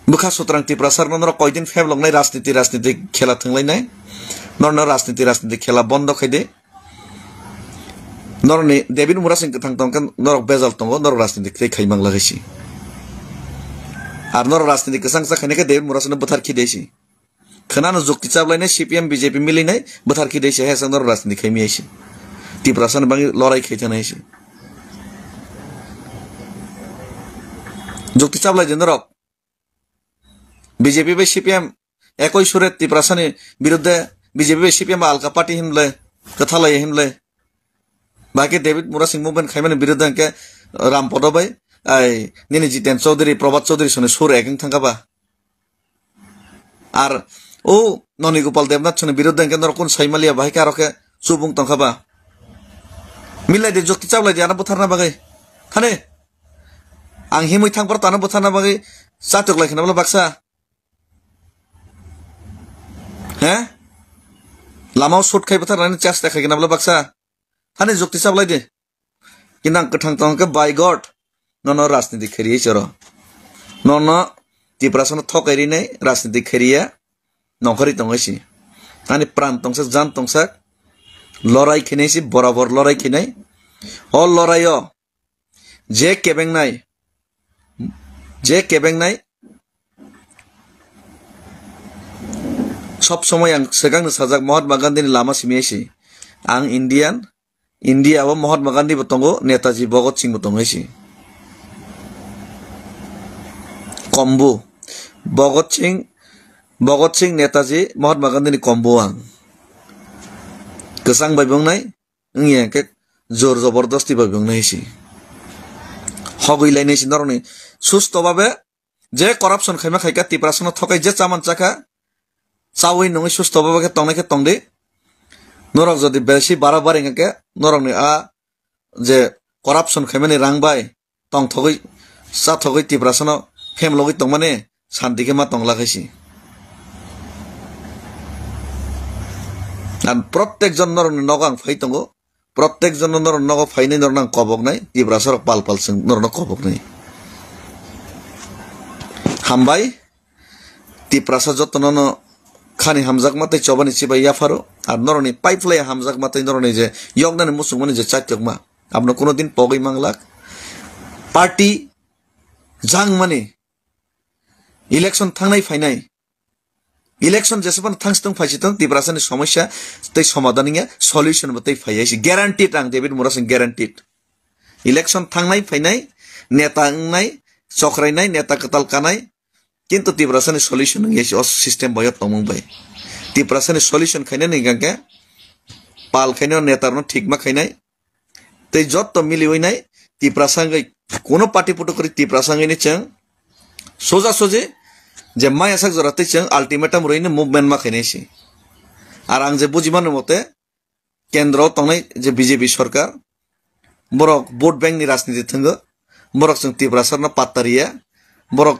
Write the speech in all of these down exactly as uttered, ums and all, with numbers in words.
Bwkha sutrang Tiprasa rokno norok koidin phebloknai rajniti, rajniti khela thwnglainai. Norokno rajniti, rajniti khela bondo khaidi. Norokni David Murasing kwthang tongkhe norok bejal tongo, norok rajniti kwrwi khai mangla hai si. Ar norok rajniti kwchang cha khainai khe David Murasingno bwthar khide si. Khwnano jukti chaplainai C P M B J P milinai bwthar khide si, hai sak norok rajniti khai miyai si. Tiprasani bagwi lorai khai thanai si. Jukti chaplai di norok. B J P bai C P M ekoi sure Tiprasani biruddhe, B J P bai C P M alka party hinble, kwthalai hinble. Baki David Murasing movement khaimani biruddhe hwnkhe Ram Podo bai, ai, nini Jiten Chaudhary, Prabhat Chaudhary soni sur ek wng thangkha ba. Ar o Noni Gopal Debnath soni biruddhe hwnkhe norok kun saimaliya bahai khe aro khe chubung tongkha ba. Milai di jukti chaplai di ano butharna bagwi. Thani. Ang himwi thang phar tano bwtharna bagwi chatok lai khna bwla baksa. He? Lama o shoot khai bwtharnani chesta khai khna bwla baksa. Hani jukti chaplai di. Kinang kwthang tong khe by God. Nono rajniti kheri choro. Nono Tiprasano thokai rinai rajniti kheriya. Nongkhorwi tongwi si. Ani pran tongsak, jan tongsak. Lorai khinai si, borabor lorai khinai. O lorai o. Je kebengnai, je kebengnai, sob somoi ang swkangno sajak Mahatma Gandhi ni lama simi si. Ang Indian, India o Mahatma Gandhi bo tongo, Netaji Bhagat Singh bo tongo si. Kombu. Bhagat Singh, Bhagat Singh, Netaji, Mahatma Gandhi ni kombu ang. Kwchang bai bo wngnai, wngya khe jor jobordosti bai bo wngnai si. Hogwi lainai si norokni susto babe je corruption khaima khaika Tiprasano thokai je chaman chakha, chawi nungwi susto babe khe tongnai khe tongdi. Norok jodi besi bara bari wngkha khe norokni a je corruption khaimani rang bai tongthogwi chathogwi Tiprasano phemlogwi tongmani santi khe ma tongla khai si. Ang protek jon norokni nogo ang phai tongo, protek jon norok nogo phainai norokno ang koboknai, Tiprasa rok pal pal chwng norokno koboknai. Hambai, Tiprasa jotono no khani hamjakma tei chobani chibai yapharo, ar norokni pipeline hamjakma tei norokni je yoknani muchungmani je chaitokma, abono kuno din pogwi manglak. Party jangmani election thangnai phainai, election jesebano thangsi tong phaisi tong, Tiprasani somosya tei somadhan wngya, solution bo tei phaiya si guaranteed, ang David Murasing guaranteed. Election thangnai phainai, neta wngnai, chokrainai, neta kwtal kanai, kintu Tiprasani solution wngya si o system bai o tongmung bai. Tiprasani solution khainani hwnkha khe pal khainai, o neta rokno thikma khainai, tei jotto miliwi nai Tiprasa wngwi, kuno party puto kwrwi Tiprasa wngwi ni chwng soja soji je maya sak jora tei chwng ultimatum rwini movement ma khainai si. Ar ang je buji mano mote kendro tongnai je B J P sorkar, borok vote bank ni rajniti thwngo, borok chwng Tiprasa no patta riya, borok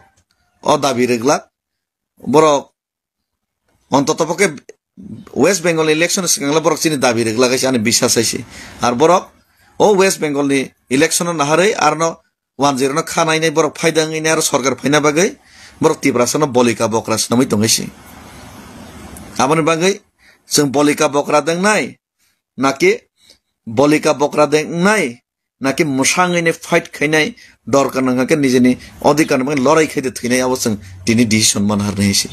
o dabi rwglak, borok Ontoto pokhe West Bengal ni election swkang le borok chini dabi rwglak hai se ani biswas hai se. Ar borok o West Bengal ni election no naharwi arno one zero no kha nainai borok phaida wngwi nai aro sorkar phaina bagwi borok Tiprasa no bolika bokra swnamwi tongwi se. Aboni bagwi chwng bolika bokra de wngnai, naki bolika bokra de wngnai, naki mwsangwi nai fight khainai, dorkar nangkha khe nijini odhikar ni bagwi lorai khai de thwinai, abo chwng tini decision man har nai se.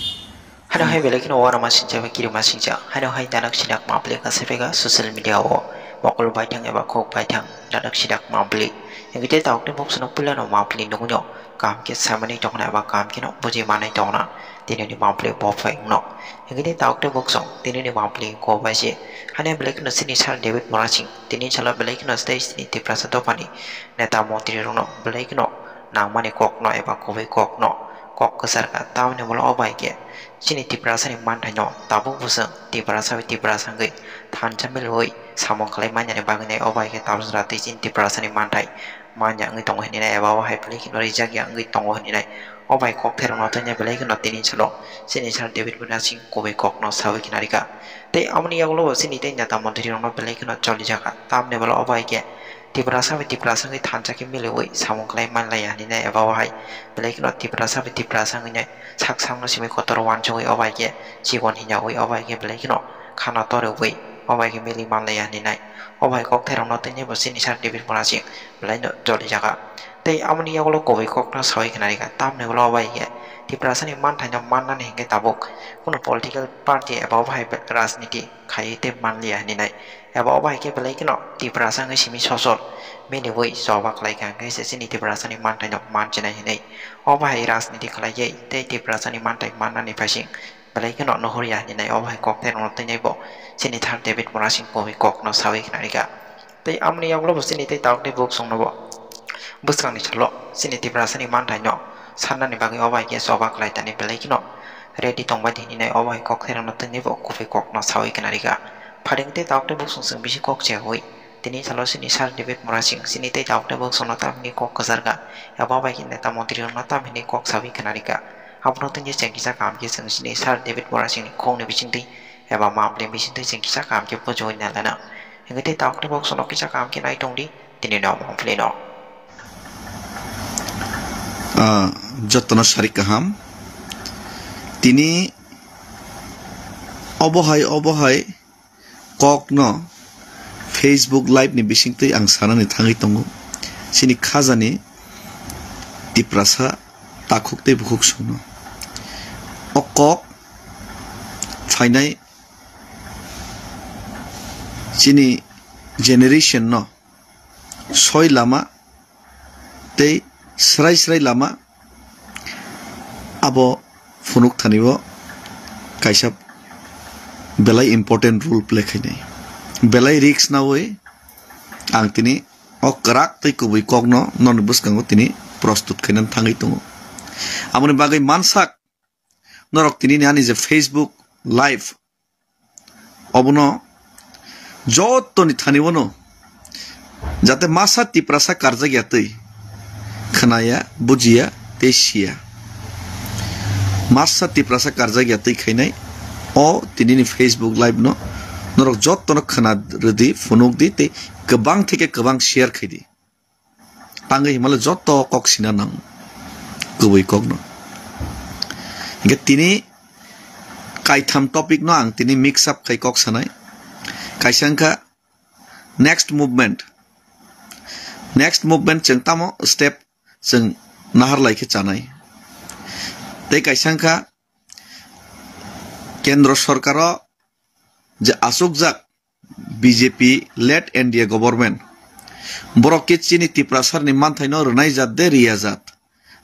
Hano hai belai kheno uanama sincha bai kirima sincha. Hano hai danak sinak mapli kasepega social media o mokol baithang eba khok baithang danak sinak mapli. Hingke tei tabuk tei boksono puilano mapli nugwino kaham khe saimani tongna eba kaham kheno buji manai tongna tinini mapli bo phai wngno. Hingke tei tabuk tei boksong tinini mapli ko bai se. Hano belai kheno sini sal David Murasing tini salo belai kheno stai sini Tiprasa dophani neta montri rokno belai kheno nangmani kokno eba kubui kokno kok kwchar kha. Tamoni ulo o bai khe chini Tiprasani manthaino tabuk bo chwng Tiprasa bai Tiprasa wngwi thansa milwi samung khlai manyani bagwinai o bai khe tabuk jora tei chini Tiprasani manthai manya wngwi tongo hinwi nai eba o hai belai kheno rijak ya wngwi tongo hinwi nai. O bai kok therokno thangya belai kheno tini salo chini sal David Murasing kubui kokno sawi khna rikha. Tei aboni yagulo bo chini tei neta montri rokno belai kheno cholijakha. Tamni bwla o bai khe Tiprasa bai Tiprasa wngwi thansa khe miliwi samung khlai manlaiya hinwi nai eba o hai belai kheno Tiprasa bai Tiprasa wngwi nai sak sakno simi kotor uansugwi o bai khe chikon hinyawi o bai khe belai kheno khana torwi o bai khe mili manlaiya hinwi nai o bai kok thairokno twi nai bo chini sir David Murasing belaino joli jaga. Tei aboni yagulo kubui kokno sawi khna rikha, tamni ulo o bai khe Tiprasani manthaino mannani hinkhe tabuk kunu political party eba o bai rajniti khaiwi tei manliya hinwi nai. Eba o bai khe belai kheno Tiprasa wngwi simi sosol miliwi choba khlai kha, hinkhe se chini Tiprasani manthaino manchinai hinwi o bai rajniti khlaiwi tei Tiprasani manthai mannani phaising belai kheno nuhurya hinwi nai o bai kok thairokno twi nai bo chini sir David Murasing kubui kokno sawi khna rikha. Tei amoni yagulo bo chini tei tabuk tei bwswk songno bo bwskangni salo chini Tiprasani manthaino sannani bagwi o bai khe choba khlai tani belai kheno ready tongbai di hinwi nai o bai kok thairokno twi nai bo kubui kokno sawi khna rikha. Pharing tei tabuk tei bwswk song bisi kok cheyawi tini salo chini sir David Murasing chini tei tabuk tei bwswk songno tam hinwi kok kwcharkha eba o bai khe neta montrirokno tam hinwi kok sawi khna rikha. Abono twi nai chwng kisa kaham khe chwng chini sir David Murasingni khokni bisingtwi eba mamleng bisingtwi chwng kisa kaham khe bujiwi nai lana. Hinkhe tei tabuk tei bwswk songno kisa kaham khe nai tongdi tini no mamlengno. Ah, jotono sari kaham. Tini obo hai, obo hai kokno Facebook live ni bisingtwi ang sanani thangwi tongo. Chini khajani Tiprasa takhuk tei bukhuk songno. O kok phainai chini generation no soi lama tei srai srai lama abo phunuk thani o kaisa belai important role play khainai. Belai risk nawi ang tini o kwrak tei kubui kokno noni bwskango tini prostut khainani thangwi tongo. Aboni bagwi mansak norok tini ani je Facebook live obono jotoni thani bono jate masa Tiprasa karjak ya twi khwnaya, bujiya tei siya. Masa Tiprasa karjak ya twi khainai o tinini Facebook live no norok jotono khwna rwdi, phunuk di tei kwbang theke kwbang share khaidi. Tangwi himale joto kok sina nang kubui kokno. Hinkhe tini kaitham topic no ang tini mix up khai kok sanai. Kaisa wngkha next movement. Next movement chwng tamo step chwng nahar lai khe chanai. Tei kaisa wngkha kendro sorkaro je achukjak B J P led N D A government, borok khe chini Tiprasarni manthaino rwnai jat de riya jat,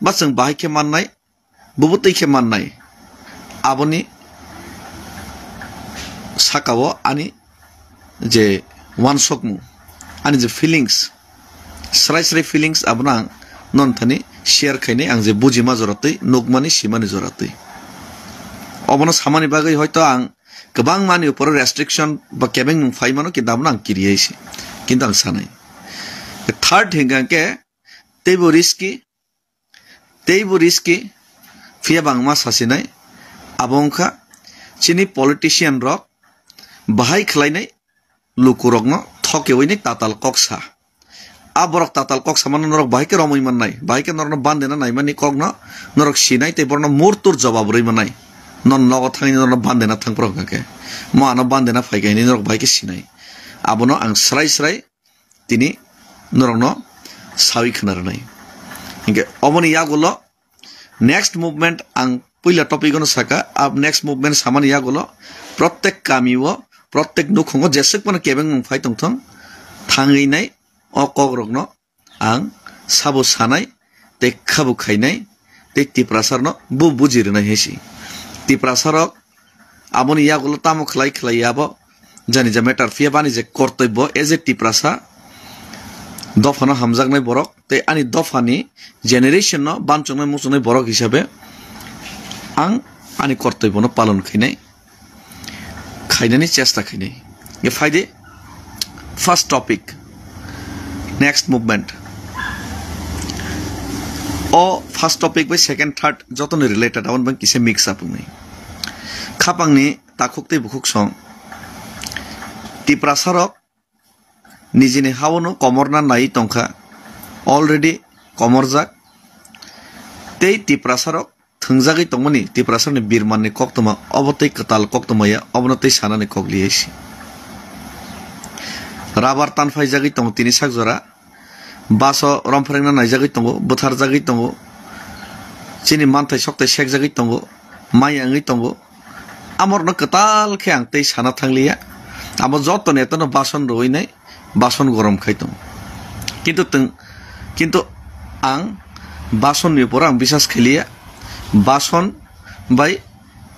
ba chwng bahai khe mannai, bubo twi khe mannai, aboni sakao ani je uansukmung, ani je feelings, srai srai feelings abono ang non thani share khainai, ang je bujima jora twi, nukmani, simani jora twi. Obono samani bagwi hoito ang kwbangmani uporo restriction ba kebengmung phai mano, kintu abono ang kiriya se. Kintu ang sanai, third hinkha khe teibo risky, teibo risky, phiya bangma sasinai, abo wngkha chini politician rok bahai khlainai lukurokno thokewi ni tatal kok sa. A borok tatal kok samano norok bahai khe romwi mannai, bahai khe norokno bandena naimani kokno norok sinai tei borokno murtur jobab rwi mannai. Non nogo thangwi norokno bandena thangphuru hwnkha khe, mo ano bandena phaikha hinwi norok bahai khe sinai. Abono ang srai srai tini norokno sawi khna rwnai. Hinkhe oboni yagulo next movement ang puila topic ono saka, ab next movement samani yagulo protek kami o, protek nukhungo jeswk mano kebengmung phai tongthong, thangwi nai o kok rokno ang sabo sanai tei khabu khainai tei Tiprasarno bo buji rwnai hai si. Tiprasarok aboni yagulo tamo khlai khlai abo jani ja matter phiya bani je kortobbo as a Tiprasa dophano hamjaknai borok tei ani dophani generation no bansuknai muchungnai borok hisabe ang ani kortobbo no palon khainai, khainani chesta khainai. Ye phaidi first topic, next movement. O first topic bai second, third jotono related, aboni bang kisa mix up wngnai. Khapangni takhuk tei bukhuk song. Tiprasarok nijini haono komorna naiwi tongkha, already komorjak. Tei Tiprasarok thwngjagwi tongmani, Tiprasarokni birmanni koktwma obo tei kwtal koktwma ya, obono tei sanani kok liyaisi. Rabar tanphaijagwi tongo tini sak jora, baso romphwrengna naijagwi tongo, bwtharjagwi tongo, chini manthai sokthai sekjagwi tongo, maya wngwi tongo. Amorno kwtal khe ang tei sana thangliya. Amo joto netano bason rwinai, bason gorom khai tongo. Kintu twng, kintu ang basonni upor ang bisas khailiya. Bason bai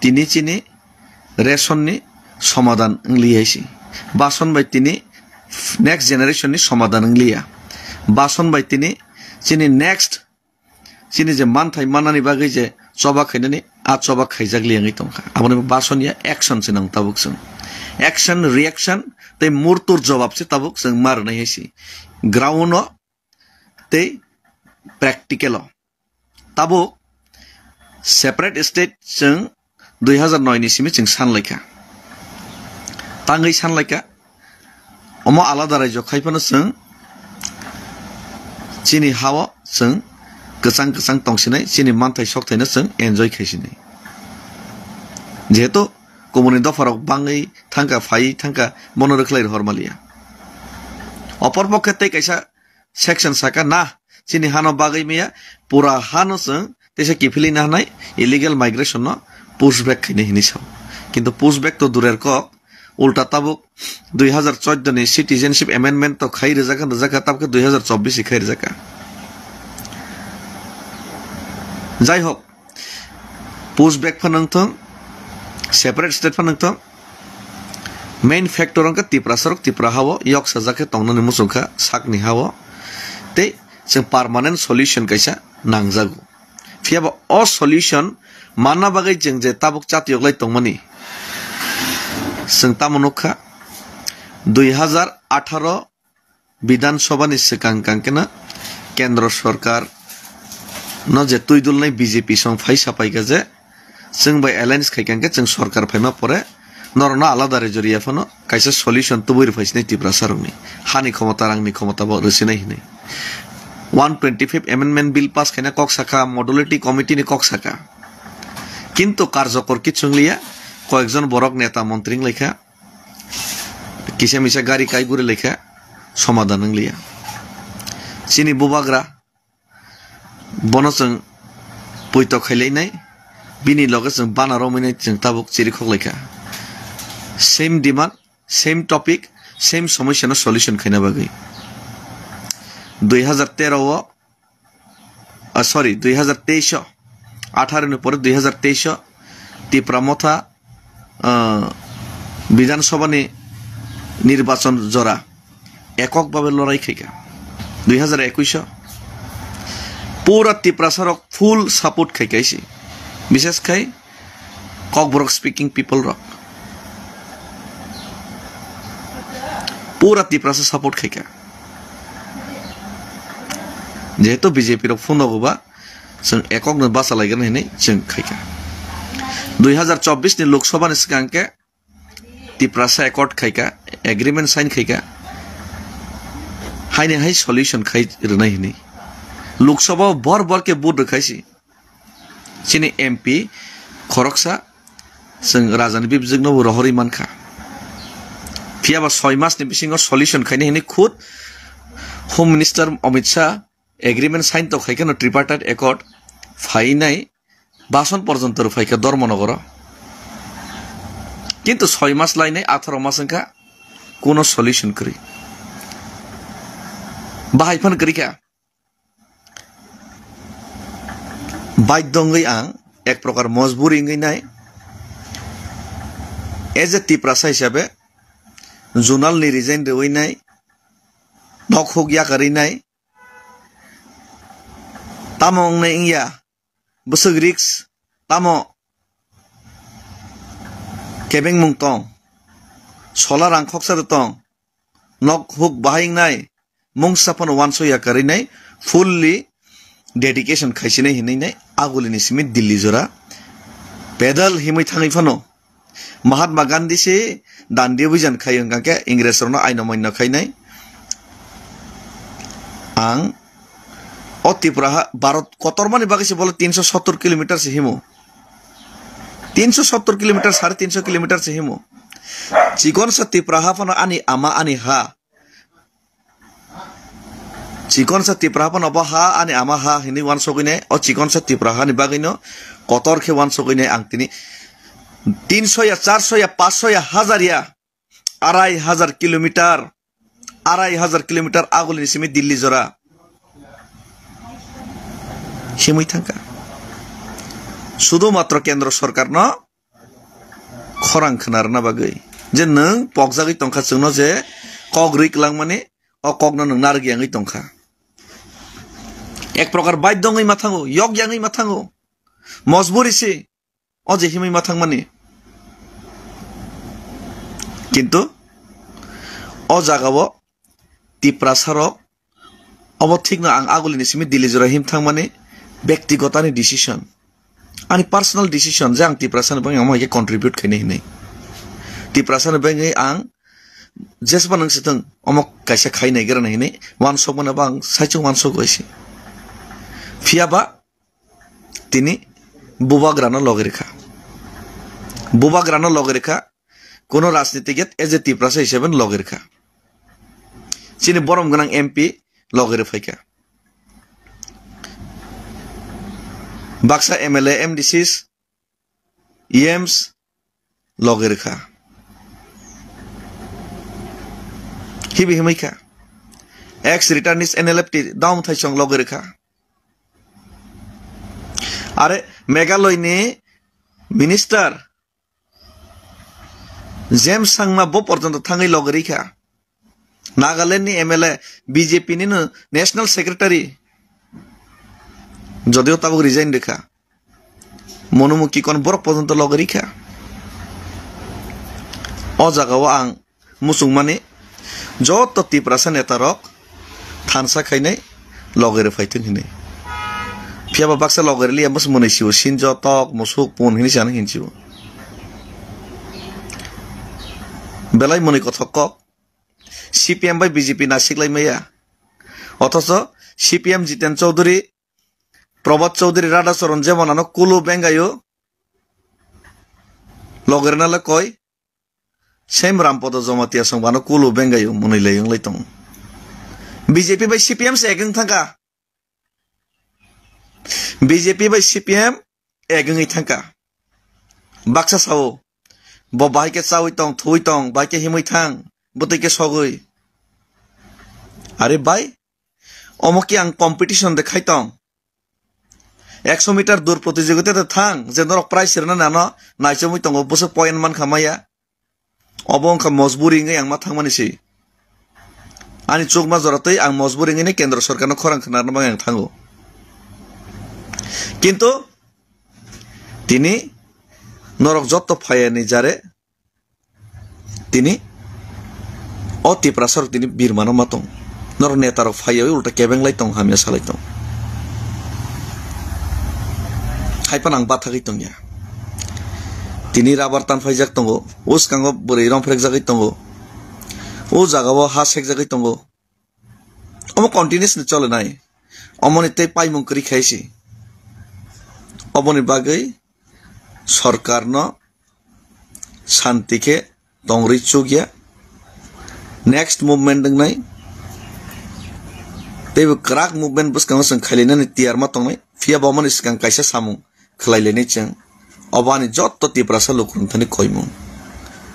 tini chini ration ni somadan wngliya si. Bason bai tini next generation ni somadan wngliya. Bason bai tini chini next chini je manthai manani bagwi je choba khainani, a choba khaijak liya wngwi tongkha. Aboni bason ya action se nang tabuk chwng. Action, reaction tei murtur jawab se tabuk chwng ma rwnai hai si. Ground o tei practical o. Tabuk separate state chwng dui hazar noi ni simi chwng sanlaikha. Tangwi sanlaikha. Omo alada raijo khai phano chwng chini hao chwng kwchang kwchang tongsinai, chini manthai sokthai no chwng enjoy khaisinai. Jehetu kubuni dopharok bangwi thangkha, phai thangkha, bono rwkhlai rohor maliya. Opor pokhe tei kaisa section saka na, chini hano bagwi maya, pura hano chwng teisa kiphilwi na hanai illegal migration no push back khainai hinwi sao. Kintu push back to durer kok, ulta tabuk dui hazar chordo ni citizenship amendment to khai rijak kha, rijak kha, tabuk khe dui hazar chobbish khai rijak kha. Jai hok, push back phano wngthong, separate state phano wngthong, main factor wngkha Tiprasarok Tipra hao yok sajak khe tongnani muchung kha sakni hao, tei chwng permanent solution kaisa nangjago. Phiya ba o solution manna bagwi chwng je tabuk chati yoklai tongmani, chwng tamo nukha, dui hazar atharo Bidhan Sabha ni swkang kang khe no Kendra Sarkar no je twi dulnai B J P song phai sapai kha je, chwng bai alliance khai kang khe chwng sarkar phaima pore norokno alada raijo riya phano kaisa solution tubui rw phaisinai Tiprasa rokni. Hani khomota, rangni khomota bo rwsinai hinwi. One twenty-fifth Amendment Bill pass khaina kok sakha, Modality Committee ni kok sakha. Kintu karjokor kichung liya, koyekjon borok neta montri wng laikha. Kisa misa gari kai guri laikha, somadan wng liya. Chini bubagra, bono chwng puito khailainai, bini loge chwng bana romwi nai chwng tabuk chirikhok laikha. Same demand, same topic, same somosya no solution khaina bagwi. Dui hazar tero o, ah, sorry, dui hazar teis o, atharo ni pore dui hazar teis o Tipra Motha, ah, Bidhan Sabha ni nirbachon jora ekok babe lorai khaikha. Dui hazar ekuis o pura Tiprasa rok full support khaikha isi. Bishes khai Kokborok speaking people rok pura Tiprasa support khaikha. Jehetu B J P rok phone rok ba chwng ekok no basa laigana hinwi chwng khaikha. Dui hazar chobbish ni Lok Sabha ni swkang khe Tiprasa accord khaikha, agreement sign khaikha. Haini hai solution khai rwnai hinwi. Lok Sabha o bor bor khe vote rwkhaisi. Chini M P khoroksa chwng rajani bibjwkno bo rohorwi mankha. Phiya ba soi mas ni bisingo solution khaina hinwi khud Home Minister Amit Shah agreement sign to khaikha no tripartite accord phainai bason porjonto rw phaikha Dharmanagar o. Kintu soi mas lainai atharo mas wngkha kuno solution kwrwi. Bahai phan kwrwi kha. Baidho wngwi ang ek prokar mojburi wngwi nai. As a Tiprasa hisabe zonal ni resign rwui nai, nok huk yakarwi nai. Tamo wngnai wngya, bwswk risk, tamo kebengmung tong, sola rang khoksa rw tong, nok huk bahai wngnai, mungsa phano uansukya kwrwi nai, fully dedication khaisinai hinwi nai, agulini simi Delhi jora pedal himwi thangwi phano. Mahatma Gandhi se dandi obijan khai wngkha khe Ingres rokno aino maino khainai, Ang o Tripura ha Bharat kotormani bagwi se bole tinsho sottor kilometer se himo. Tinsho sottor kilometer, sare tinsho kilometer se himo. Chikonsa Tripura ha phano ani ama ani ha. Chikonsa Tripura ha phano bo ha ani ama ha hinwi wansogwi nai. O Chikonsa Tripura hani bagwino kotor khe wansogwi nai ang tini tinsho ya, charsho ya, pansho ya, hazar ya. Arai hazar kilometer, arai hazar kilometer agulini simi Delhi jora himwi thangkha. Sudu matro kendro sorkarno khorang khna rwna bagwi je nwng pokjagwi tongkha chwngno je kok rwi kwlangmani, o kokno nwng narwk yangwi tongkha. Ek prokar baidho wngwi ma thango, yok yangwi ma thango, mojburi se. O je himwi ma thangmani. Kintu o jagao Tiprasarok obo thikno ang agulini simi Delhi jora him thangmani bektigotani decision. Ani personal decision je ang Tiprasani bagwi omo hai khe contribute khainai hinwi. Tiprasani bagwi ang jesba nang sitwng omo kaisa khai naigra nai hinwi wansokmano bo ang saichung wansok bai se. Phiya ba tini bubagrano logi rwkha. Bubagrano logi rwkha. Kuno rajnitik yet as a Tiprasa hisabe logi rwkha. Chini borom gwnang M P logi rwphaikha. Baksa M L A, M D Cs, E Ms logi rwkha. Hibi himwi kha. Ex returnees N L F T dom thaisong logi rwkha. Are Meghalaya ni minister James Sangma bo porjonto thangwi logi rikha. Nagaland ni M L A, B J P ni no national secretary, jodio tabuk resign rikha. Mono Mukikon borok porjonto logi rikha. O jagao ang muchungmani joto Tiprasa netarok thansa khainai logi rwphai thung hinwi. Phiyaba baksa logi rwliya bwswk mwnwi sibo sinjo tok musuk pun hinwi sana hinsibo. Belai mwnwi kothok kok. C P M bai B J P nasiklai maya. Othocho C P M Jiten Chaudhary, Prabhat Chaudhary, Radhacharan jemon ano kulu bengayo. Logi rwna le koi. Same Rampada Jamatia song bano kulu bengayo mwnwi lai wnglai tongo. B J P bai C P M se ek wng thangkha. B J P bai C P M ek wngwi thangkha. Baksa sao, bo bahai khe chawi tong, thuwi tong, bahai khe himwi thang, bwtwi khe sogwi. Are bai, omo khe ang competition de khai tong. Ekso meter dur protijogita de thang, je norok prize rwna nano naichomwi tongo, bwswk point mankha maya. Obo wngkha mojburi wngwi ang ma thangmani se. Ani chukma jora twi ang mojburi wngwi kendro sorkarno khorang khna rwna bagwi ang thango. Kintu tini norok jotto phayani jare tini o Tiprasarok tini birmano ma tong. Norok netarok phaiyawi ulta kebeng lai tong, hamya salai tong. Haiphano ang bathagwi tongya. Tini rubber tan phaijak tongo, uskango bwrwi rong phrekjagwi tongo, o jagao ha sekjagwi tongo. Omo continuously cholenai. Omoni tei paimung kwrwi khai se. Oboni bagwi sorkarno santi khe tongri chukya. Next movement wngnai. Teibo kwrak movement bwskango chwng khailainani tiyar ma tongnai. Phiya bo omoni swkang kaisa samung khwlailainai chwng. Obo ani jotto Tiprasa lukurok thani koimung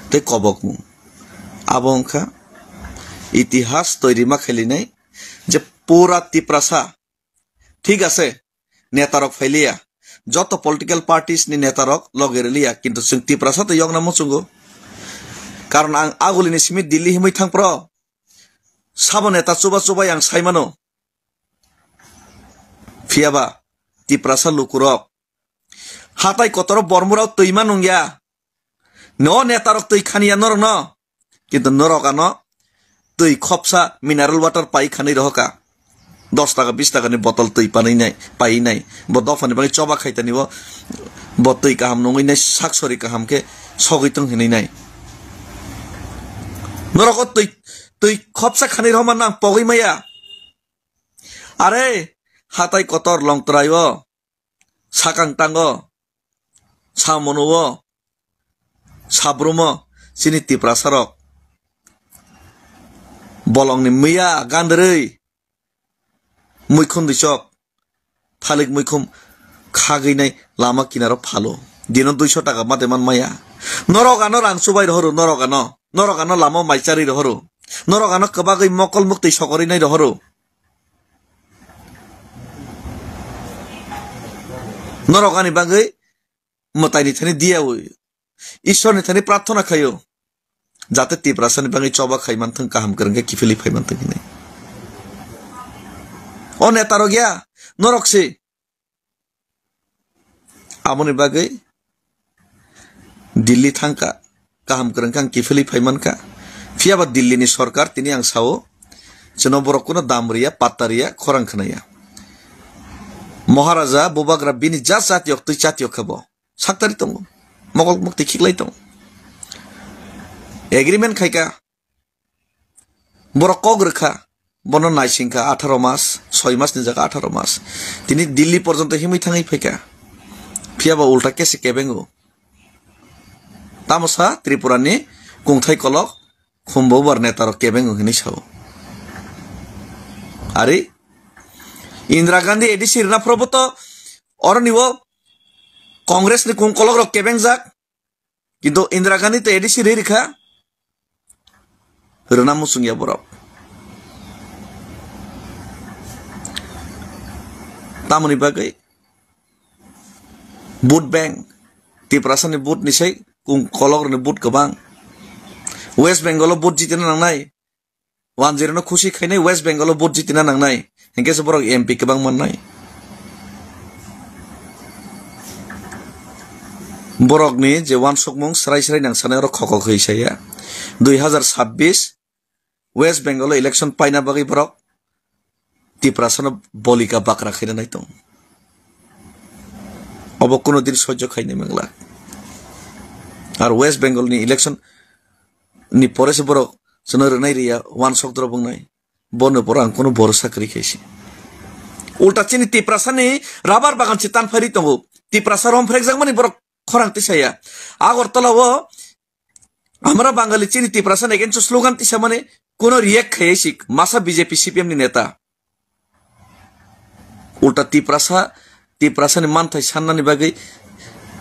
tei kobokmung. Abo wngkha itihas toiri ma khailainai je pura Tiprasa. Thik ase, netarok phailiya. Joto political parties ni netarok logi rwliya, kintu chwng Tiprasa twi yokna muchungo. Karon ang agulini simi Delhi himwi thangphro. Sabo neta chuba chubai ang saimano. Phiyaba Tiprasa lukurok hatai kotoro bormurao twi ma nungya. No netarok twi khaniya norokno. Kintu norok ano twi khopsa mineral water pai khanwi rohoka. Dos taka, bis taka ni botol twi panwi nai, pai nai. Bo dophani bagwi choba khaitani bo, bo twi kaham nungwi nai, sak sori kaham khe sogwi tong hinwi nai. Norok o twi, twi khopsa khanwi rohoma nang pogwi maya. Are, hatai kotor Longtrai o, sakang tango, samono o, sabrumo, chini Tiprasa rok. Bolongni miya gandrwi, muikhum disok, thalik muikhum khagwinai lama kinaro phalo. Dino duiso taka mate man maya. Norok ano rang chubai rohoro, norok ano. Norok ano lama maicharwi rohoro. Norok ano kwbagwi mokol muktwi sokorinai rohoro. Norok ani bagwi mwtaini thani diyawi. Ishwarni thani prarthana khaio. Jate Tiprasani bagwi choba khai manthung, kaham kwrwng khe kiphilwi phai manthung hinwi. O netarok ya, norok se. Aboni bagwi Delhi thangkha, kaham kwrwng khe ang kiphilwi phai mankha. Phiyaba Delhi ni sorkar tini ang sao, chwno borok kuno dam riya, patta riya, khorang khwnaya. Maharaja, Bubagra bini ja chatiyok twi chatiyok khe bo. Saktari tongo. Mokol mukti khiklai tongo. Agreement khaika. Borok kok rwkha. Bono naisingkha atharo mas, soi mas ni jaga atharo mas. Tini Delhi porjonto himwi thangwi phaikha. Phiyaba ulta kesi kebengo. Tamosa Tripura ni kungthai kolok khumbo bar netarok kebengo hinwi sao. Ari Indira Gandhi A D C rwna phorobo to oroni o Congress ni kung kolok rok kebengjak. Kintu Indira Gandhi to A D C ri rikha. Rwna muchung ya borok. Tamoni bagwi vote bank, Tiprasa ni vote ni sai kung kolok rokni vote kwbang. West Bengal o vote jitina nangnai. Wanjirano khusi khainai West Bengal o vote jitina nangnai. Hinkhe se borok M P kwbang mannai. Borokni je wansukmung srai srai nang sanai oro khokok hwi saya. Dui hazar sabbish West Bengal o election paina bagwi borok Tiprasano bolika bakra khaina nai tong. Obo kuno din sojjo khainai mangla. Ar West Bengal ni election ni pore se borok chwno rwnai riya, wansok drop wngnai. Bono pore ang kuno borosa kwrwi khaisi. Ulta chini Tiprasani rabar bagan se tanphairi tongo. Tiprasa romphrekjakmani borok khorang tisaya. Agartala o Amra Bangali chini Tiprasa ni against o slogan tisamani kuno react khaiya sik masa B J P C P M ni neta. Ulta Tiprasa, Tiprasa ni manthai sannani bagwi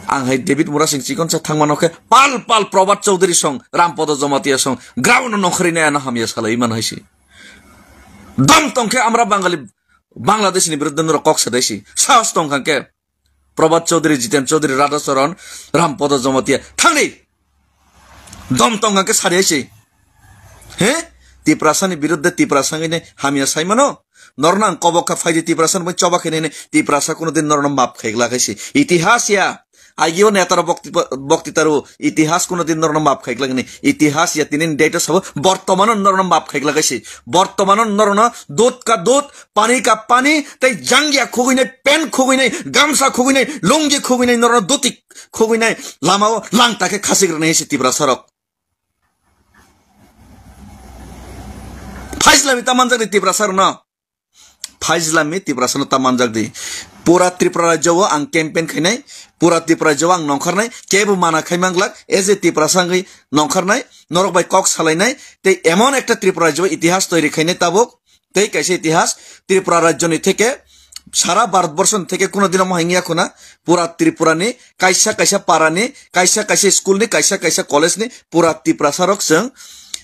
ang hai David Murasing chikonsa thangmano khe pal pal Probhat Chaudhary song, Rampodo Jamatia song, ground no nongkhorwi nai ano hamya salai man hai si. Dom tongkhe Amra Bangali Bangladesh ni biruddhe norok kok sadai si. Sahos tongkha khe Probhat Chaudhary, Jiten Chaudhary, Radha Charan, Rampodo Jamatia. Thangdi! Dom tong hwnkhe sari hai se. He? Tiprasani biruddhe Tiprasa wngwi nai hamya sai mano? Norno ang kobok kha phaidi Tiprasa ni choba khe nini Tiprasa kuno din norno map khai glak hai se. Itihas ya. Aigio netaro bokti, bokti taru itihas kuno din norno map khai glak ni. Itihas ya tini date sabo bortomano norno map khai glak hai se. Bortomano norno dut ka dut, pani ka pani, tei jangya khugwi nai, pen khugwi nai, gamsa khugwi nai, lungi khugwi nai, norno doti khugwi nai, lama o lang ta khe khasik rwnai hai se Tiprasa rok. Phaisla mi ta manjak ni Tiprasa rok no. Phaisla mi Tiprasa no ta manjak di. Pura Tripura rajyo o ang campaign khainai, pura Tripura rajyo o ang nongkharnai, kebo mana khai manglak, as a Tiprasa wngwi nongkharnai, norok bai kok salainai, tei emon ekta Tripura rajyo o itihas toiri khainai tabuk, tei kaisa itihas Tripura rajyo ni theke sara Bharat borso ni theke kuno dino mohai wngya khuna, pura Tripura ni kaisa kaisa para ni, kaisa kaisa school ni, kaisa kaisa college ni pura Tiprasa rok chwng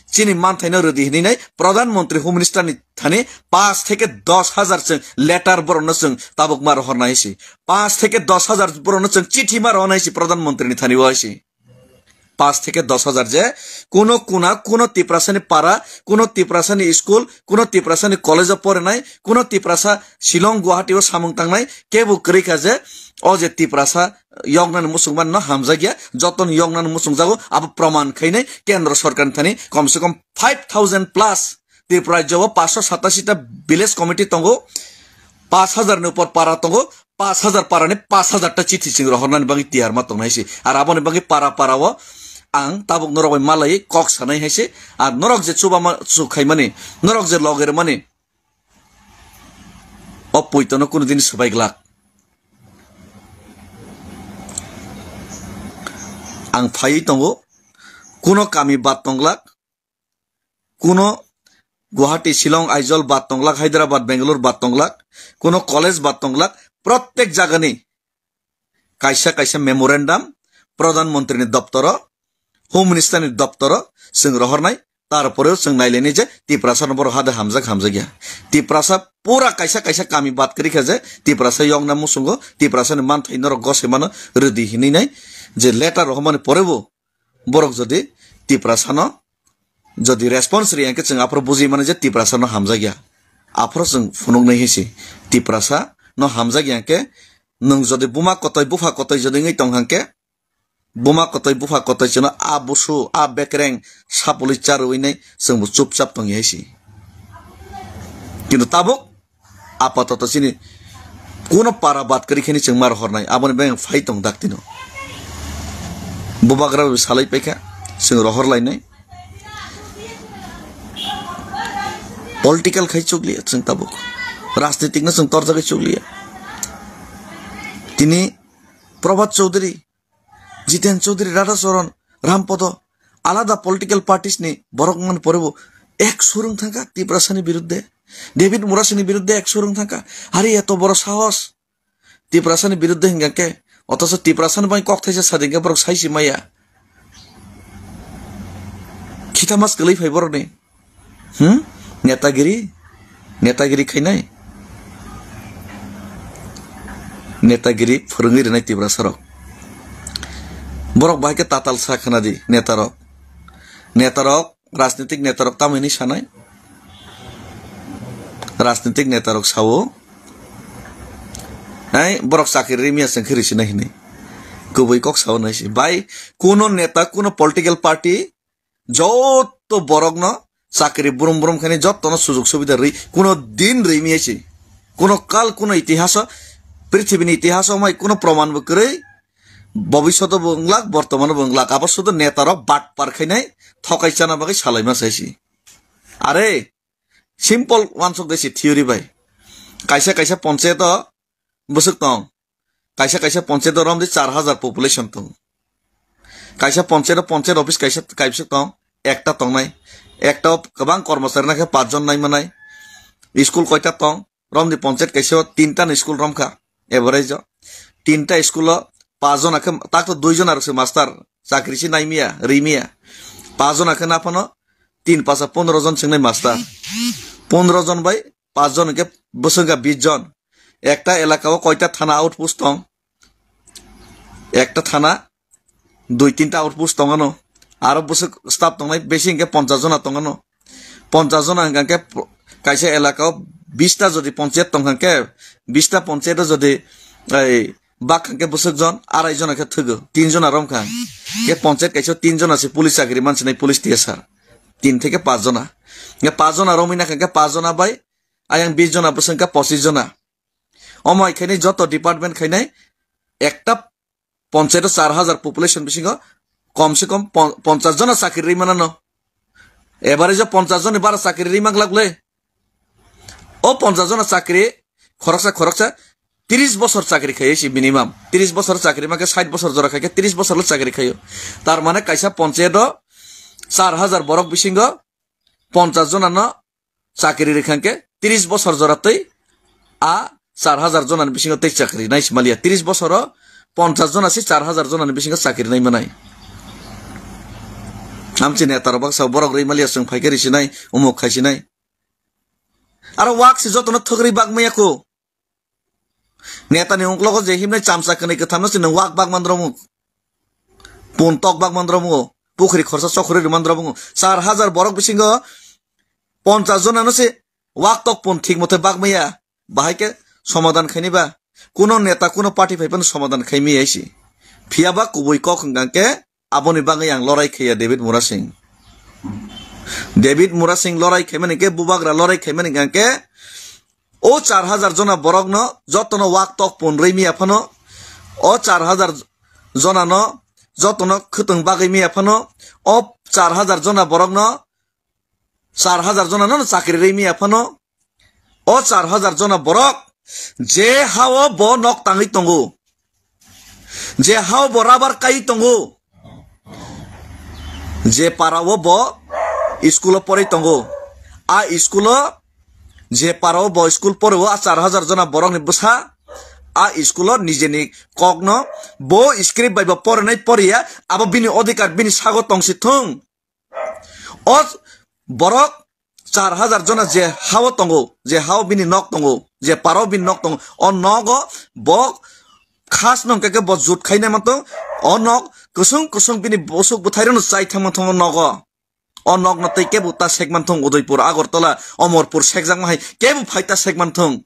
chini manthai no rwdi hinwi nai Pradhan Mantri Home Minister ni thani paanch theke dos hajar chwng letter borok no chwng tabuk ma rohor nai si, paanch theke dos hajar borok no chwng chithi ma rohor nai si Pradhan Mantri ni thani o hai si. Paanch theke dos hajar je kuno kuna, kuno Tiprasa ni para, kuno Tiprasa ni school, kuno Tiprasa ni college o porinai, kuno Tiprasa Shillong, Guwahati o samung tangnai, kebo kwrwi kha je o je Tiprasa yoknani muchung mano hamjakya, jotono yoknani muchung jago, abo proman khainai kendro sorkar ni thani komse kom five thousand plus Tripura rajyo o paanch sho satasi ta village committee tongo, paanch hajar ni upor para tongo, paanch hajar para ni paanch hajar ta chithi chwng rohornani bagwi tiyar ma tongnai se. Ar aboni bagwi para para o ang tabuk norok bai malai kok sanai hai se. Ar norok je chuba ma chu khaimani, norok je loge rwmani, o poitono kuno din swbai glak. Ang phaiwi tongo, kuno kami bad tong glak, kuno Guwahati, Shillong, Aizawl bad tong glak, Hyderabad, Bangalore bad tong glak, kuno college bad tong glak, prottek jagani kaisa kaisa memorandum Pradhan Mantri ni doptoro, Home Minister ni doptoro chwng rohornai, tarporeo chwng nailainai je Tiprasa no borok hade hamjak hamjak ya. Tiprasa pura kaisa kaisa kami bad kwrwi kha je Tiprasa yokna muchungo, Tiprasa ni manthai norok gosoi mano rwdi hinwi nai je letter rohormani porebo borok jodi Tiprasa no jodi response riyang khe chwng aphuru bujui mano je Tiprasa no hamjak ya. Aphuru chwng phunuknai hinsi Tiprasa no hamjak yang khe nwng jodi buma kotoi bupha kotoi jodi wngwi tong hang khe buma kotoi bupha kotoi chwngno a busu a bekreng sapului charwi nai chwngbo chupchap tongya hinsi. Kintu tabuk apatoto chini kuno para bad kwrwi khe ni chwng ma rohornai, aboni bagwi ang phai tong dak tino. Bubagra bai salai paikha, chwng rohor lainai. Political khai chukliya chwng tabuk. Rajnitik no chwng torjagwi chukliya. Tini Prabhat Chaudhary, Jiten Chaudhary, Radha Charan, Ram Podo, alada political parties ni borok man porebo ek surung thangkha Tiprasa ni biruddhe. David Murasing ni biruddhe ek surung thangkha. Hari eto boro sahos. Tiprasa ni biruddhe hingkha khe, otoso Tiprasa ni bai kok thaisa sadi hingkhe borok saisi maya. Khita mas kwlwi phai borok ni. Hmm? Netagiri? Netagiri khainai? Netagiri phwrwngwi rwnai Tiprasa rok. Borok bahai khe tatal sa khna di neta rok. Neta rok Rajnitik netarok tamo hinwi sanai? Rajnitik netarok sao, "Hai, borok chakri rimya chwng khe risinai," hinwi. Kubui kok sao naisi. Bai, kuno neta, kuno political party, joto borokno chakri brum brum khaini, jotono sujug subida rwi, kuno din rimi aisi. Kuno kal, kuno itihaso, prithibini itihaso mai kuno proman bo kwrwi, bobishoto bo wnglak, bortomano bo wnglak, abo sudo netarok batpar khainai, thokai chana bagwi salaima saisi. Are, simple wansuk desi theory bai. Kaisa kaisa ponchayato bwswk tong, kaisa kaisa ponchayato romdi char hajar population tong. Kaisa ponchayato ponchayat office kaisa kaibwswk tong, ekta tongnai. Ekta o kwbang kormochari nakhe pachjon naimanai. School koita tong? Romdi ponchayat kaisa o tinta ni school romkha, average o. Tinta school o pachjona khe, tak to duijona rokse master, chakri se naimiya, rimiya. Pachjona khe naphano tin pacha pondro jon chengnai master. Pondro jon bai pachjon hwnkhe bwswk wngkha bis jon. Ekta elaka o koita thana outpost tong? Ekta thana dui tinta outpost tongano. Aro bwswk staff tongnai besi hwnkhe ponchas jona tongano. Ponchas jona hwnkha khe kaisa elaka o bista jodi ponchayat tongkha khe, bista ponchayat o jodi ei bak hwnkhe bwswk jon, arai jona khe thwgo, tin jona romkha. Khe ponchayat kaisa o tin jona se police chakri mansinai, police T S R. Tin theke pach jona. Khe pach jona romwi nakha khe pach jona bai ayang bis jona bwswk wngkha pochis jona. Omo hai khainai joto department khainai ekta ponchayat o char hajar population bisingo kom se kom pon-, ponchas jona chakri rwi manano. Average o ponchas joni bara chakri rwi manglak le. O ponchas jona chakri khoroksa khoroksa tris bosor chakri khai si minimum. Tris bosor chakri mankhe sait bosor jora khai khe tris bosor le chakri khaio. Tar mane kaisa ponchayat o char hajar borok bisingo ponchas jona no chakri rikha khe tris bosor jora twi a char hajar jona ni bisingo tei chakri nai si maliya. Tris bosor o ponchas jona se char hajar jona ni bisingo chakri nai manai. Amchi neta rok baksa borok rwi maliya chwng phai khe risi nai, umuk khai si nai. Aro wak se jotono thwk rwi bak maya ko. Neta ni ungklogo je himnai chamsa kwnwi kwthamno se nwng wak bak man romuk. Pun tok bak man romuk. Pukhri khorsa chokhri rw man romuk. Char hajar borok bisingo ponchas jona no se wak tok pun thik mote bak maya. Bahai khe somadan khaini ba. Kuno neta, kuno party phai phano somadan khai maya si. Phiya ba kubui kok hwnkha khe aboni bagwi ang lorai khaiya David Murasing. David Murasing lorai khaimani khe, bubagra lorai khaimani hwnkha khe, o char hajar jona borokno jotono wak tok pun rwi miya phano, o char hajar jonano jotono khwtwng bagwi miya phano, o char hajar jona borokno, char hajar jonano chakri rwi miya phano, o char hajar jona borok Je hao bo nok tangwi tongo, je hao bo rabar kai tongo, je parao bo school o porwi tongo, a school o je parao bo school porwo, a char hajar jona borokni bwsa a school o nijeni kokno bo script bai bo porinai poriya, abo bini odhikar, bini sago tongsi thung. O borok char hajar jona je hao tongo, je hao bini nok tongo, je parao bini nok tongo, o nogo bo khas nong khe bo jut khainai mantong, o nok kusung kusung bini bosuk bwthairokno chai thangma thongo nogo. O nokno tei kebo ta sekman thung, Udaipur, Agartala, Omorpur sekjakma hai kebo phai ta sekman thung.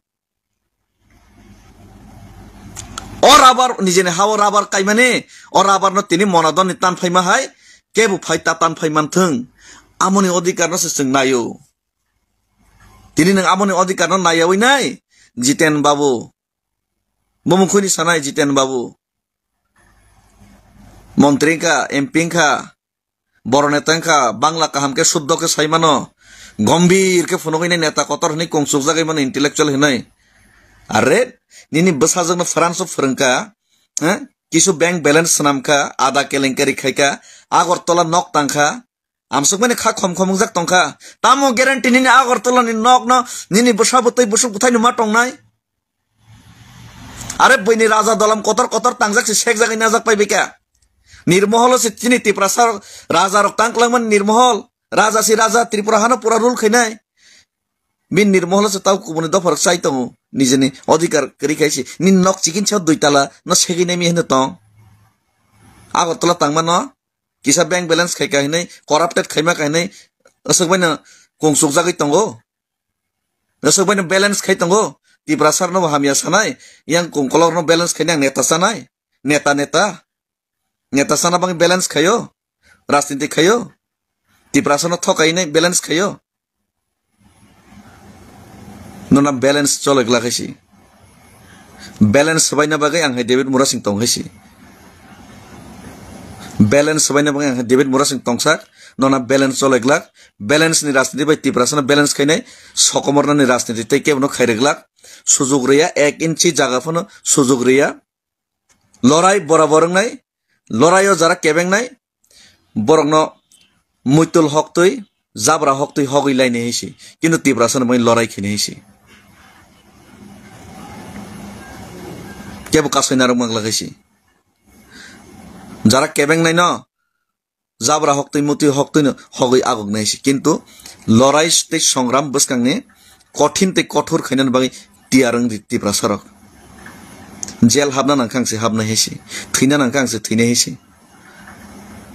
O rabar, nijeni hao rabar kaimani, o rabar no tini monadon ni tan phaima hai kebo phai ta tan phai manthung. Amoni odhikar no se chwng naio. Tini nwng amoni odhikar no naiyawi nai, Jiten Babu. Bumung khuni sanai Jiten Babu. Montri wngkha, M P wngkha, boro neta wngkha, Bangla kaham khe suddho khe sai mano, gombhir khe phunugwi nai neta kotor hinwi kung chukjagwi mano intellectual hinwi. Are, nini bwsajwkno France o phwrwngkha, eh? Kisu bank balance swnamkha, ada kelenkari khaikha, Agartala nok tangkha, amsukmani kha khom khom wngjak tongkha. Tamo guarantee nini Agartala ni nokno nini bwsa bwtwi bwsuk bwthaino ma tongnai? Are buini raja dolam kotor kotor tangjak se sekjagwi najak pai bika. Nirmoholo se chini Tiprasa raja rok tang kwlangmani Nirmohol. Raja si raja Tripura hano pura rule khainai. Bin Nirmoholo se tau kubuni dopha rok chai tongo. Nijeni odhikar kwrwi khai se. Nini nok chikin sa dui tala no segwi nai mi hino tong. Agartala tangmano kisa bank balance khaika hinwi, corrupted khaima kahinwi, aswk baino kung chukjagwi tongo. Aswk baino balance khai tongo. Tiprasa rokno bo hamya sanai, yang kung kolok rokno balance khainai ang neta sanai. Neta, neta. Neta sana bagwi balance khaio. Rajniti khaio. Tiprasa no thokainai balance khaio. Nona balance chole glak hai si. Balance swbaina bagwi ang hai David Murasing tong hai si. Balance swbaina bagwi ang hai David Murasing tongsak. Nona balance chole glak. Balance ni rajniti bai Tiprasa no balance khainai. Sokomorna ni rajniti tei kebo no khairek glak. Sujuk riya, ek inchi jaga phano sujuk riya. Lorai borabor wngnai, loraio jara kebengnai, borokno muitul hoktwi, jabra hoktwi hogwi lainai hai se. Kintu Tiprasano bai lorai khainai hai se. Kebo kasai narwk manglak hai se. Jara kebengnaino jabra hoktwi mutwi hoktwino hogwi agoknai se. Kintu lorai tei songram bwskangni kothin tei kothor khainani bagwi tiyar wng di Tiprasarok. Jel habna nangkha ang se habnai hai se. Thwina nangkha ang se thwinai hai se.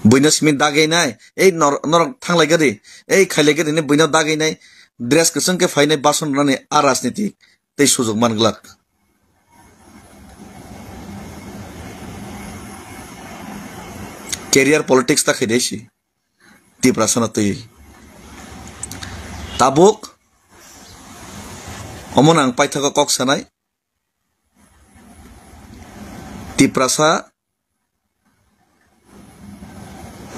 Buino simi daginai, ei nor-, norok thanglai gadi, ei khailai gadi hinwi buino daginai, dress kwchwng khe phainai bason rwnani a rajniti tei sujuk man glak. Career politics ta khaidai si. Tiprasano twi. Tabuk omono ang paithago kok sanai. Tiprasa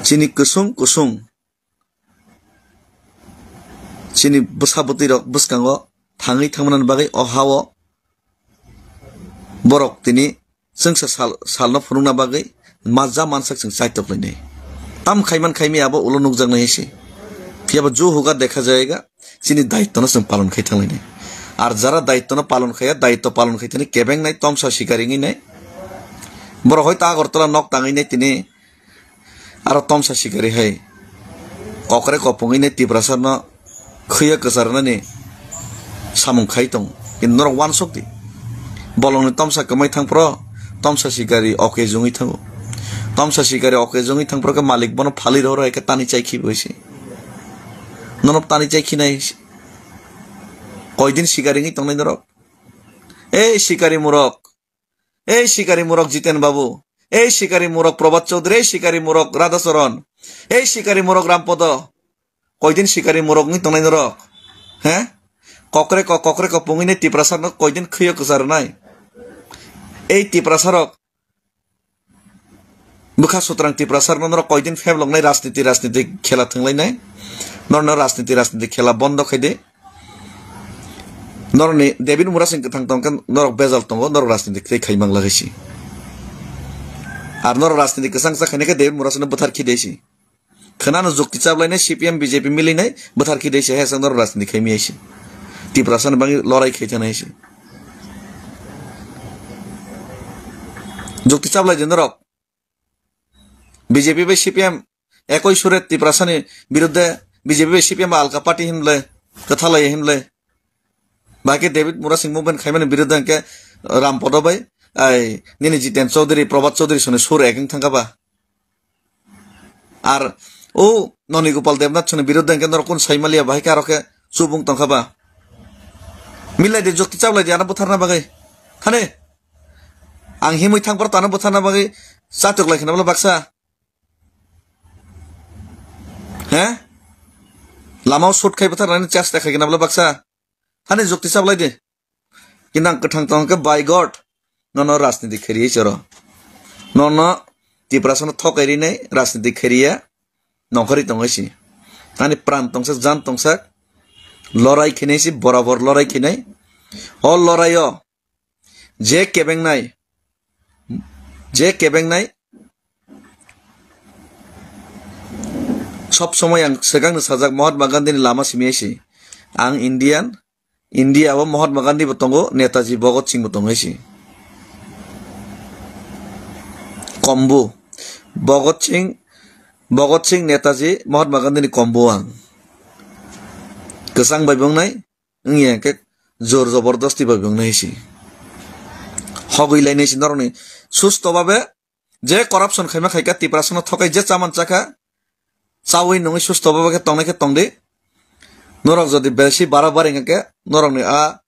chini kusung kusung chini bwsa bwtwi rok bwskango thangwi thangmani bagwi o hao borok tini chwngsa sal, salno phunukna bagwi majra mansak chwng chaitok lainai. Tam khaiman khaimaya abo ulo nukjaknai hai se. Phiyaba ju hoga dekha jayega, chini daitwno chwng palon khai thanglainai. Ar jara daitwno palon khaiya, daitw palon khai thani kebengnai tomsa sikari wngwi nai. Borok hoito Agartala nok tangwi nai tini aro tomsa sikari hai kokre kopongwi nai Tiprasano khwiya kwcharnani samung khai tongo. Kintu norok uansuk di. Bolongni tomsa kwmai thang phro, tomsa sikari oke jungwi thango. Tomsa sikari oke jungwi thang phro khe malik bono phalwi rohor hai khe tani chai khibi se. Norok tani chai khinai koidin sikari wngwi tongnai norok? Ei sikari murok. Ei sikari murok Jiten Babu, ei sikari murok Probhat Chaudhary, ei sikari murok Radhacharan, ei sikari murok Rampodo, koidin sikari murok wngwi tongnai norok? He? Kokre ko, kokre ko pungwini Tiprasarno koidin khwiyo kwcharnai? Ei Tiprasarok, bwkha sutrang Tiprasarno norok koidin phebloknai rajniti, rajniti khela thwnglainai? Norno rajniti, rajniti khela bondo khaidi. Norokni David Murasing kwthang tongkhe norok bejal tongo, norok rajniti tei khai mang lagai si. Ar norok rajniti kwchang cha khainai khe David Murasingno bwthar khi dei si. Khwnano jukti chaplainai C P M B J P milinai bwthar khi dei si, hai sak norok rajniti khai miyai si. Tiprasani bagwi lorai khai thanai si. Jukti chaplai di norok. B J P bai C P M ekoi sure Tiprasani biruddhe, B J P bai C P M alka party hinle, kwthalai hinle. Bahai khe David Murasing movement khaimani biruddhe hwnkhe Ram Podo bai, ai, nini Jiten Chaudhary, Prabhat Chaudhary soni sur ek wng thangkha ba. Ar o Noni Gopal Debnath soni biruddhe hwnkhe norok kun sai maliya, bahai khe aro khe chubung tongkha ba. Milai de jukti chaplai di ano bwtharna bagwi. Thani. Ang himwi thang phor tano bwtharna bagwi chatok lai khna bwla baksa. He? Lamao shoot khai bwtharnani chesta khai khna bwla baksa. Thani jukti chaplai di. Kinang kwthang tong khe by God. Nono rajniti khairiya choro. Nono Tiprasano thokai rinai rajniti khairiya. Nongkhorwi tongwi si. Ani pran tongsak, jan tongsak. Lorai khinai si, borabor lorai khinai. O loraio je kebengnai, je kebengnai, sob somoi ang swkangno sajak Mahatma Gandhini lama simi si. Ang Indian, India o Mahatma Gandhi bo tongo, Netaji Bhagat Singh bo tongo si. Kombu. Bhagat Singh, Bhagat Singh, Netaji, Mahatma Gandhini kombu ang. Kwchang bai bo wngnai, wngya khe jor jobordosti bai bo wngnai si. Hogwi lainai si norokni susto babe je corruption khaima khaika Tiprasano thokai je chaman chakha, chawi nungwi susto babe khe tongnai khe tongdi. Norok jodi besi bara bari hwnkhe norokni a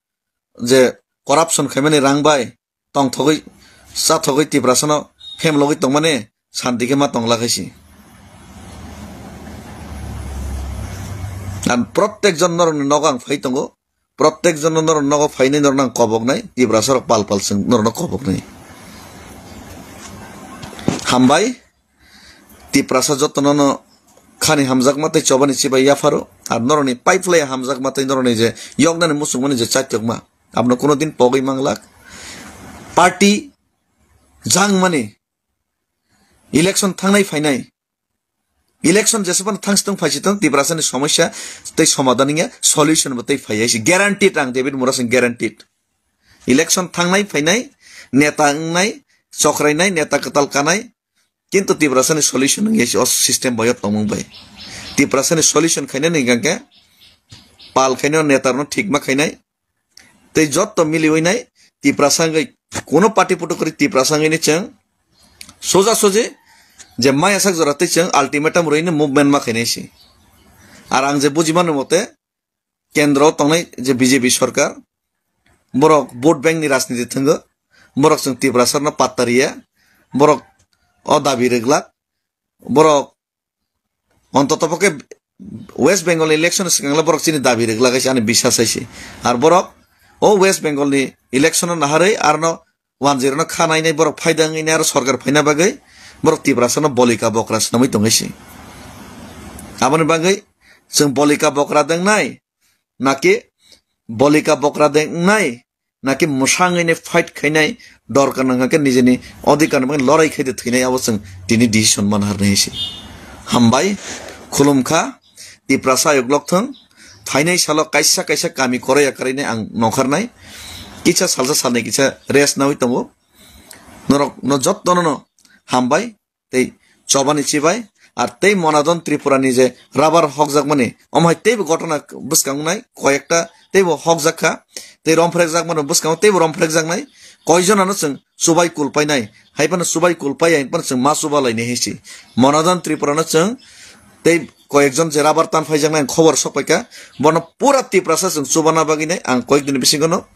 je corruption khaimani rang bai tongthogwi, chathogwi Tiprasano phemlogwi tongmani santi khe ma tongla khaisi. Ang prottek jon norokni nogo ang phai tongo, prottek jon norokni nogo phainai norokno ang koboknai, Tiprasarok pal pal chwng norokno koboknai. Hambai, Tiprasa jotono no khani hamjakma tei chobani chibai yapharo, ar norokni pipeline hamjakma tei norokni je yoknani muchungmani je chaitokma. Abono kuno din pogwi manglak. Party jangmani election thangnai phainai. Election jesabano thangsitong phaisitong Tiprasani somosya tei somadhan wngya, solution bo tei phaiya si guaranteed ang David Murasing guaranteed. Election thangnai phainai, neta wngnai, chokrainai, neta kwtal kanai, kintu Tiprasani solution wngya si o system bai o tongmung bai. Tiprasani solution khainani hwnkha khe pal khainai o neta rokno thikma khainai, tei jotto miliwi nai Tiprasa wngwi kuno party puto kwrwi Tiprasa wngwi ni chwng soja soji je maya sak jora tei chwng ultimatum rwini movement ma khainai si. Ar ang je bujimani mote kendro tongnai je B J P sorkar borok vote bank ni rajniti thwngo, borok chwng Tiprasa no patta riya, borok o dabi rwglak, borok Ontoto pokhe West Bengal election swkang le borok chini dabi rwglak hai se ani biswas hai se. Ar borok o West Bengal ni election no naharwi arno one zero no kha nainai borok phaida wngwi nai aro sorkar phaina bagwi borok Tiprasa no bolika bokra swnamwi tongwi se. Aboni bagwi chwng bolika bokra de wngnai naki bolika bokra de wngnai naki mwsangwi nai fight khainai dorkar nangkha khe nijini odhikar ni bagwi lorai khaide thwinai abo chwng tini decision man harnai se. Hambai, khulumkha, Tiprasa ayuk lok thung, phainai salo kaisa kaisa kami koroi akarwi nai ang nongkharnai, kisa salsa salnai kisa rest nawi tongo, norok no jotto no hambai, tei chobani chibai, ar tei Monadon Tripura ni je rubber hokjakmani, omo hai teibo gotona bwskango nai, koyekta teibo hokjak kha, tei romphrekjakmani bwskango teibo romphrekjaknai, koijonano chwng chubai kulpainai, hai phano chubai kulpaiya, hai phano chwng ma chuba lainai hai se. Monadon Tripura no chwng tei koyekjon je rubber tan phaijaknai ang khobor sok paikha, bono pura Tiprasa chwng chubana bagwi nai ang koyek dini bisingo no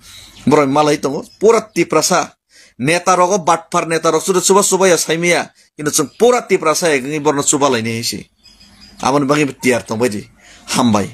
borok malai tongo, pura Tiprasa. Neta rogo batphar neta rok sudu chuba chuba ya saimiya. Kintu chwng pura Tiprasa egwngwi borno chuba laini hinsi. Aboni bagwi bo tiyar tongbai di. Hambai.